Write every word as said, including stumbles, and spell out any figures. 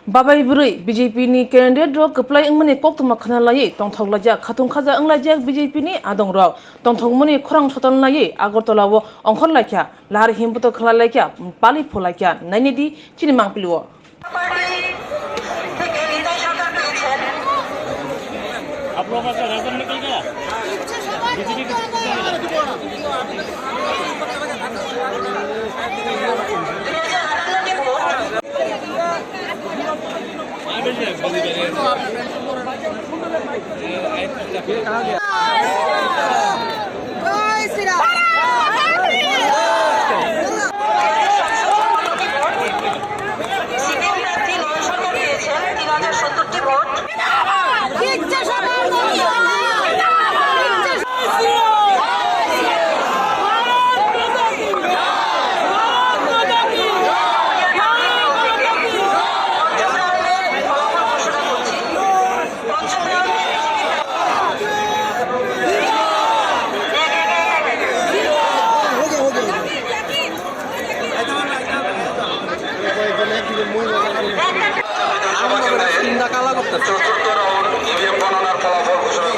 Babai bwrwi B J P ni candidate rok kwplai wngmani koktwma khna laiwi tongthok laijak, khatung khaja wng laijak B J P ni adong rok. Tongthokmani khorang soton laiwi Agartala o ongkhor laikha, lahar himputo khwlai laikha, pali phu laikha, naini di chini mangpili o. CPM প্রার্থী নয়শো পেয়েছেন তিন হাজার সত্তরটি ভোট। চতুর্থ round EVM গণনার ফলাফল ঘোষণা।